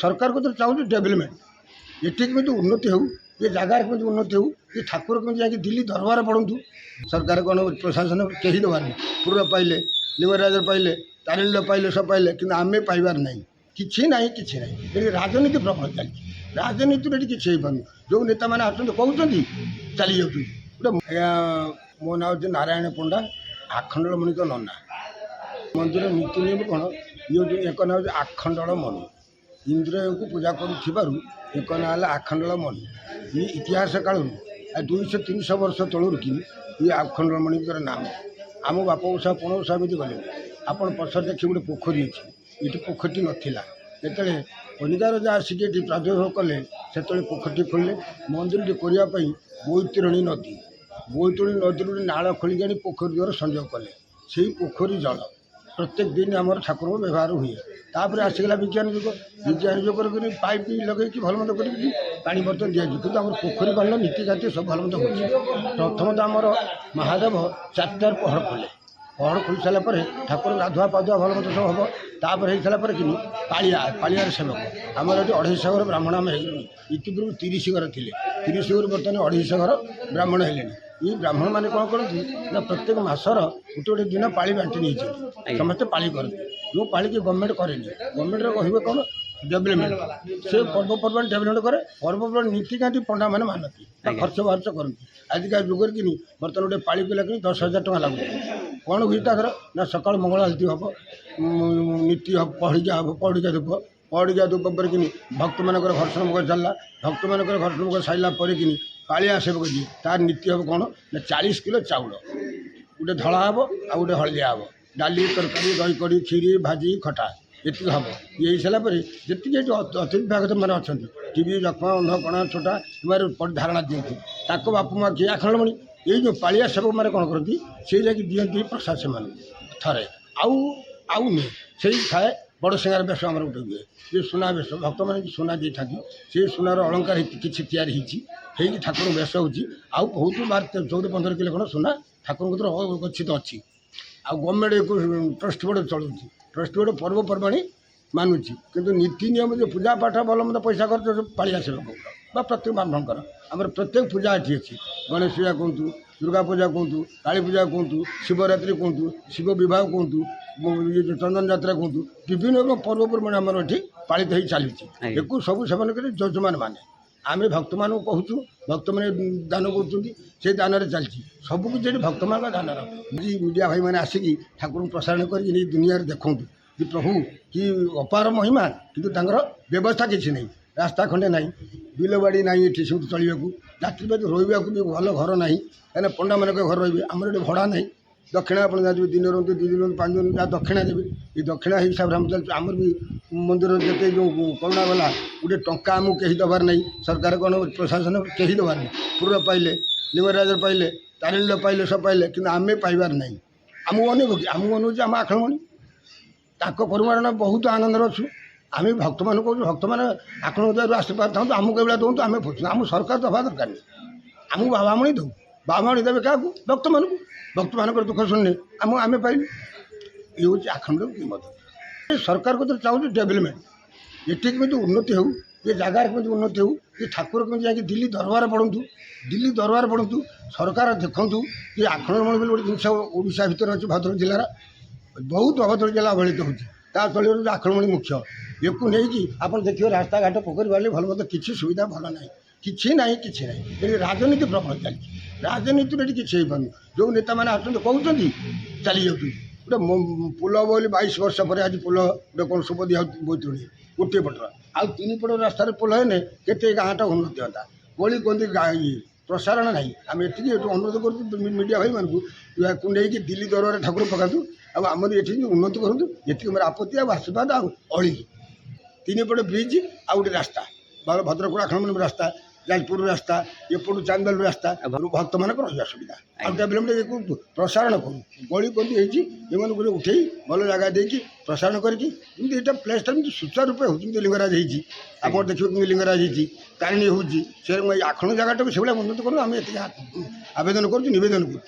ସରକାର କତିରେ ଚାହୁଁଛୁ ଡେଭଲପମେଣ୍ଟ, ଏଠି କେମିତି ଉନ୍ନତି ହେଉ, ଏ ଜାଗାରେ କେମିତି ଉନ୍ନତି ହେଉ, ଏ ଠାକୁର କେମିତି ଯାଇକି ଦିଲ୍ଲୀ ଦରବାର ପଢ଼ନ୍ତୁ। ସରକାର କ'ଣ, ପ୍ରଶାସନ କେହି ଦେବାର ନାହିଁ। ପୁରୀର ପାଇଲେ, ଲିଙ୍ଗରାଜର ପାଇଲେ, ତାରିଣୀର ପାଇଲେ, ସବୁ ପାଇଲେ, କିନ୍ତୁ ଆମେ ପାଇବାର ନାହିଁ। କିଛି ନାହିଁ, କିଛି ନାହିଁ। ଏଠି ରାଜନୀତି ପ୍ରବଳ ଚାଲିଛି। ରାଜନୀତିରେ ଏଠି କିଛି ହେଇପାରୁନି। ଯେଉଁ ନେତାମାନେ ଆସୁଛନ୍ତି, କହୁଛନ୍ତି, ଚାଲି ଯାଉଛନ୍ତି ଗୋଟେ। ଆଜ୍ଞା, ମୋ ନାଁ ହେଉଛି ନାରାୟଣ ପଣ୍ଡା, ଆଖଣ୍ଡଳମଣିଙ୍କ ନନା। ମନ୍ଦିର ନୀତି ନିୟମ କ'ଣ? ଇଏ ହେଉଛି, ଏକ ନାଁ ହେଉଛି ଆଖଣ୍ଡଳ ମଣି। ଇନ୍ଦ୍ରକୁ ପୂଜା କରୁଥିବାରୁ ଏକ ନାଁ ହେଲା ଆଖଣ୍ଡଳ ମଣି। ଇଏ ଇତିହାସ କାଳରୁ, ଆଉ 200-300 ବର୍ଷ ତଳରୁ କି ଇଏ ଆଖଣ୍ଡଳମଣିଙ୍କର ନାମ। ଆମ ବାପ ଓଷା, ପଣ ଓଷା ଏମିତି ଗଲେ। ଆପଣ ପଛରେ ଦେଖିବେ, ଗୋଟେ ପୋଖରୀ ଅଛି। ଏଠି ପୋଖରୀଟି ନଥିଲା। ଯେତେବେଳେ କନିକା ରଜା ଆସିକି ଏଠି ପ୍ରାଦୁର୍ଭାବ କଲେ, ସେତେବେଳେ ପୋଖରୀଟି ଖୋଳିଲେ ମନ୍ଦିରଟି କରିବା ପାଇଁ। ବୈତରଣୀ ନଦୀ, ବୈତରଣୀ ନଦୀରୁ ଗୋଟେ ନାଳ ଖୋଳିକି ଆଣି ପୋଖରୀ ଦ୍ୱାରା ସଂଯୋଗ କଲେ। ସେଇ ପୋଖରୀ ଜଳ ପ୍ରତ୍ୟେକ ଦିନ ଆମର ଠାକୁରଙ୍କୁ ବ୍ୟବହାର ହୁଏ। ତାପରେ ଆସିଗଲା ବିଜ୍ଞାନ ଯୁଗ। ବିଜ୍ଞାନ ଯୁଗରେ କରି ପାଇପ୍ ଲଗେଇକି ଭଲ ମନ୍ଦ କରିକି ପାଣି ବର୍ତ୍ତମାନ ଦିଆଯାଉଛି, କିନ୍ତୁ ଆମର ପୋଖରୀ ପାଣିର ନୀତିକାନ୍ତି ସବୁ ଭଲ ମନ୍ଦ ହେଉଛି। ପ୍ରଥମତଃ ଆମର ମହାଦେବ ଚାରିଟାରେ ପହଡ଼ ଖୋଲେ। ପହଡ଼ ଖୋଲି ସାରିଲା ପରେ ଠାକୁର ଗାଧୁଆ ପାଧୁଆ ଭଲ ମନ୍ଦ ସବୁ ହେବ। ତାପରେ ହେଇସାରିଲା ପରେ କିନି ପାଳିଆ, ପାଳିଆର ସେବକ। ଆମର ଏଠି 250 ଘର ବ୍ରାହ୍ମଣ ଆମେ ହେଇଗଲୁଣି। ଇତିପୂର୍ବରୁ 30 ଘର ଥିଲେ। 30 ଘରୁ ବର୍ତ୍ତମାନ 250 ଘର ବ୍ରାହ୍ମଣ ହେଲେଣି। ଏଇ ବ୍ରାହ୍ମଣମାନେ କ'ଣ କରନ୍ତି ନା, ପ୍ରତ୍ୟେକ ମାସର ଗୋଟେ ଗୋଟେ ଦିନ ପାଳି ବାଣ୍ଟି ନେଇଛନ୍ତି। ସମସ୍ତେ ପାଳି କରନ୍ତି। ଯେଉଁ ପାଳିକି ଗଭର୍ଣ୍ଣମେଣ୍ଟ କରେନି। ଗଭର୍ଣ୍ଣମେଣ୍ଟର କହିବେ କ'ଣ? ଡେଭଲପମେଣ୍ଟ। ସେ ପର୍ବପର୍ବାଣି ଡେଭଲପମେଣ୍ଟ କରେ। ପର୍ବପର୍ବାଣି ନୀତିକାନ୍ତି ପଣ୍ଡାମାନେ ମାନନ୍ତି ବା ଖର୍ଚ୍ଚ ବାର୍ଚ୍ଚ କରନ୍ତି। ଆଜିକା ଯୁଗରେ କିନି ବର୍ତ୍ତମାନ ଗୋଟେ ପାଳି ପିଲା କିନି 10,000 ଟଙ୍କା ଲାଗୁଛି। କ'ଣ ହୁଏ ତାଙ୍କର ନା, ସକାଳୁ ମଙ୍ଗଳ ଆଳତି ହେବ, ନୀତି ହେବ, ପହଡ଼ିକା ହେବ, ପହଡ଼ିକା ଧୂପ। ପହଡ଼ିକା ଧୂପ ପରେ କିନି ଭକ୍ତମାନଙ୍କର ଘର୍ଷଣ ଭୋଗ ଚାଲିଲା। ଭକ୍ତମାନଙ୍କର ଘର୍ଷଣ ଭୋଗ ସାରିଲା ପରେ କିନି ପାଳିଆ ସେବକ ଯିଏ, ତାର ନୀତି ହେବ କ'ଣ ନା, 40 କିଲୋ ଚାଉଳ, ଗୋଟେ ଧଳା ହେବ ଆଉ ଗୋଟେ ହଳଦିଆ ହେବ, ଡାଲି, ତରକାରୀ, ଦହି କଡ଼ି, କ୍ଷୀରି, ଭାଜି, ଖଟା, ଏତିକି ହେବ। ଇଏ ହେଇସାରିଲା ପରେ ଯେତିକି ଏଠି ଅତିଥି ଭକ୍ତ ମାନେ ଅଛନ୍ତି, ଟିବି, ଯକ୍ଷ୍ମା, ଅନ୍ଧ, କଣା, ଛୋଟା, ଏମାନେ ଧାରଣା ଦିଅନ୍ତି। ତାଙ୍କ ବାପା ମା କିଏ? ଆଖଣ୍ଡଳମଣି। ଏଇ ଯେଉଁ ପାଳିଆ ସେବକମାନେ କ'ଣ କରନ୍ତି? ସେ ଯାଇକି ଦିଅନ୍ତି ପ୍ରସାଦ ସେମାନଙ୍କୁ ଥରେ, ଆଉ ଆଉ ନୁହେଁ। ସେଇ ଥାଏ। ବଡ଼ ସିଙ୍ଗାର ବେଶ ଆମର ଗୋଟେ ହୁଏ ଯେ ସୁନା ବେଶ। ଭକ୍ତମାନେ ସୁନା ଦେଇଥାନ୍ତି, ସେଇ ସୁନାର ଅଳଙ୍କାର କିଛି ତିଆରି ହେଇଛି, ହେଇକି ଠାକୁରଙ୍କ ବେଶ ହେଉଛି। ଆଉ ବହୁତ 14-15 କିଲୋ ଖଣ୍ଡ ସୁନା ଠାକୁରଙ୍କ ଗଚ୍ଛିତ ଅଛି। ଆଉ ଗଭର୍ଣ୍ଣମେଣ୍ଟ ଟ୍ରଷ୍ଟ ବୋର୍ଡ଼ ଚଳୁଛି। ଟ୍ରଷ୍ଟ ବୋର୍ଡ଼ ପର୍ବପର୍ବାଣି ମାନୁଛି, କିନ୍ତୁ ନୀତି ନିୟମ ଯେଉଁ ପୂଜା ପାଠ, ଭଲ ମନ୍ଦ, ପଇସା ଖର୍ଚ୍ଚ ସବୁ ପାଳିଆ ସେବକଙ୍କର ବା ପ୍ରତ୍ୟେକ ବ୍ରାହ୍ମଣଙ୍କର। ଆମର ପ୍ରତ୍ୟେକ ପୂଜା ଏଠି ଅଛି। ଗଣେଶ ପୂଜା କୁହନ୍ତୁ, ଦୁର୍ଗା ପୂଜା କୁହନ୍ତୁ, କାଳୀ ପୂଜା କୁହନ୍ତୁ, ଶିବରାତ୍ରି କୁହନ୍ତୁ, ଶିବ ବିବାହ କୁହନ୍ତୁ, ଇଏ ଯେଉଁ ଚନ୍ଦନ ଯାତ୍ରା କୁହନ୍ତୁ, ବିଭିନ୍ନ ପର୍ବପର୍ବାଣି ଆମର ଏଠି ପାଳିତ ହେଇ ଚାଲିଛି। ଏକୁ ସବୁ ସେମାନଙ୍କର ଯଜମାନ ମାନେ। ଆମେ ଭକ୍ତମାନଙ୍କୁ କହୁଛୁ, ଭକ୍ତମାନେ ଦାନ କରୁଛନ୍ତି, ସେ ଦାନରେ ଚାଲିଛି ସବୁ କିଛି ଏଠି ଭକ୍ତମାନଙ୍କ ଦାନର। ମିଡ଼ିଆ ଭାଇମାନେ ଆସିକି ଠାକୁରଙ୍କୁ ପ୍ରସାରଣ କରିକି ନେଇ ଦୁନିଆରେ ଦେଖନ୍ତୁ କି ପ୍ରଭୁ କି ଅପାର ମହିମା। କିନ୍ତୁ ତାଙ୍କର ବ୍ୟବସ୍ଥା କିଛି ନାହିଁ। ରାସ୍ତା ଖଣ୍ଡେ ନାହିଁ, ବିଲବାଡ଼ି ନାହିଁ ଏଠି ସବୁ ଚଳିବାକୁ। ଯାତ୍ରୀବାଦୀ ରହିବାକୁ ବି ଭଲ ଘର ନାହିଁ। କାହିଁକିନା ପଣ୍ଡାମାନଙ୍କ ଘର ରହିବେ, ଆମର ଏଠି ଭଡ଼ା ନାହିଁ। ଦକ୍ଷିଣା ଆପଣ ଜାଣିଥିବେ, ଦିନ ରୁହନ୍ତୁ, 2 ଦିନ ରୁହନ୍ତୁ, 5 ଦିନ, ଯାହା ଦକ୍ଷିଣା ଦେବେ, ଏ ଦକ୍ଷିଣା ହିସାବରେ ଆମେ ଚାଲୁଛୁ। ଆମର ବି ମନ୍ଦିର ଯେତେ ଯେଉଁ କରୁଣା ଗଲା, ଗୋଟେ ଟଙ୍କା ଆମକୁ କେହି ଦେବାର ନାହିଁ। ସରକାର କ'ଣ, ପ୍ରଶାସନ କେହି ଦେବାର ନାହିଁ। ପୁରୀର ପାଇଲେ, ଲିଙ୍ଗରାଜର ପାଇଲେ, ତାରିଣୀର ପାଇଲେ, ସବୁ ପାଇଲେ, କିନ୍ତୁ ଆମେ ପାଇବାର ନାହିଁ। ଆମକୁ ଅନେଇବ କି? ଆମକୁ ଅନଉଛି ଆମ ଆଖଣ୍ଡଳମଣି। ତାଙ୍କ ପରିମାଣ ବହୁତ ଆନନ୍ଦରେ ଅଛୁ ଆମେ। ଭକ୍ତମାନଙ୍କୁ କହୁଛୁ, ଭକ୍ତମାନେ ଆଖଣ୍ଡଳ ଆଶୀର୍ବାଦ ଥାନ୍ତୁ, ଆମକୁ ଏଭଳିଆ ଦିଅନ୍ତୁ, ଆମେ ଖୁସି। ଆମକୁ ସରକାର ଦେବା ଦରକାର ନାହିଁ। ଆମକୁ ବାବାମଣି ଦେଉ। ବାବାମଣି ଦେବେ କାହାକୁ? ଭକ୍ତମାନଙ୍କୁ। ଭକ୍ତମାନଙ୍କର ଦୁଃଖ ଶୁଣିଲେ ଆମେ ପାଇଲୁ। ଇଏ ହେଉଛି ଆଖଣ୍ଡଳ କିମ୍ବଦନ୍ତୀ। ସରକାର କତିରେ ଚାହୁଁଛୁ ଡେଭଲପମେଣ୍ଟ, ଏଠି କେମିତି ଉନ୍ନତି ହେଉ, ଏ ଜାଗାରେ କେମିତି ଉନ୍ନତି ହେଉ, ଏ ଠାକୁର କେମିତି ଯାଇକି ଦିଲ୍ଲୀ ଦରବାର ପଢ଼ନ୍ତୁ, ଦିଲ୍ଲୀ ଦରବାର ପଢ଼ନ୍ତୁ। ସରକାର ଦେଖନ୍ତୁ ଯେ ଆଖଣ୍ଡଳମଣି ବୋଲି ଗୋଟେ ଜିନିଷ ଓଡ଼ିଶା ଭିତରେ ଅଛି। ଭଦ୍ରକ ଜିଲ୍ଲାର ବହୁତ, ଭଦ୍ରକ ଜିଲ୍ଲା ଅବହେଳିତ ହେଉଛି। ତା ତଳେ ଆଖଣ୍ଡଳମଣି ମୁଖ୍ୟ। ୟାକୁ ନେଇକି ଆପଣ ଦେଖିବେ, ରାସ୍ତାଘାଟ, ପୋଖରୀ ବାଲି, ଭଲ ମନ୍ଦ କିଛି ସୁବିଧା ଭଲ ନାହିଁ। କିଛି ନାହିଁ, କିଛି ନାହିଁ। ଏଠି ରାଜନୀତି ପ୍ରବଳ ଚାଲିଛି। ରାଜନୀତିରେ ଏଠି କିଛି ହେଇପାରୁନି। ଯେଉଁ ନେତାମାନେ ଆସୁଛନ୍ତି, କହୁଛନ୍ତି, ଚାଲି ଯାଉଛନ୍ତି। ଗୋଟେ ପୋଲ ବୋଲି 22 ବର୍ଷ ପରେ ଆଜି ପୋଲ ଗୋଟେ କ'ଣ ଶୁଭ ଦିଆ ବୈତରଣୀ ଗୋଟିଏ ପଟର, ଆଉ ତିନି ପଟ ରାସ୍ତାରେ ପୋଲ ହେଲେ କେତେ ଗାଁଟା ଉନ୍ନତି ହୁଅନ୍ତା। ଗଳି କନ୍ଦି ଗାଁ ଇଏ ପ୍ରସାରଣ ନାହିଁ। ଆମେ ଏତିକି ଏଠୁ ଅନୁରୋଧ କରୁଛୁ ମିଡ଼ିଆ ଭାଇମାନଙ୍କୁ, ୟାକୁ ନେଇକି ଦିଲ୍ଲୀ ଦରବାରରେ ଠାକୁର ପକାନ୍ତୁ ଆଉ ଆମର ଏଠି ଉନ୍ନତି କରନ୍ତୁ। ଏତିକି ମୋର ଆପତ୍ତି ଆଉ ଆଶୀର୍ବାଦ। ଆଉ ଅଳି ତିନି ପଟେ ବ୍ରିଜ୍ ଆଉ ଗୋଟେ ରାସ୍ତା, ଭଦ୍ରକ ଆଖଣ୍ଡଳମଣି ରାସ୍ତା, ଯାଜପୁର ରାସ୍ତା, ଏପଟୁ ଚାନ୍ଦବାଲି ରାସ୍ତା, ଭକ୍ତମାନଙ୍କର ରହିବା ସୁବିଧା ଆଉ ଡେଭଲପମେଣ୍ଟ ପ୍ରସାରଣ କରୁ। ଗଳି କନ୍ଦି ହେଇଛି, ଏମାନଙ୍କୁ ଉଠେଇ ଭଲ ଜାଗା ଦେଇକି ପ୍ରସାରଣ କରିକି ଯେମିତି ଏଇଟା ପ୍ଲେସ୍ଟା ଯେମିତି ସୁଚାରୁ ରୂପେ ହେଉଛି। ଯେମିତି ଲିଙ୍ଗରାଜ ହେଇଛି, ଆପଣ ଦେଖିବେ କେମିତି ଲିଙ୍ଗରାଜ ହେଇଛି, ତାରିଣୀ ହେଉଛି, ସେ ଆଖଣ୍ଡ ଜାଗାଟାକୁ ସେଭଳିଆ ଉନ୍ନତି କରୁ। ଆମେ ଏତିକି ଆବେଦନ କରୁଛୁ, ନିବେଦନ କରୁଛୁ।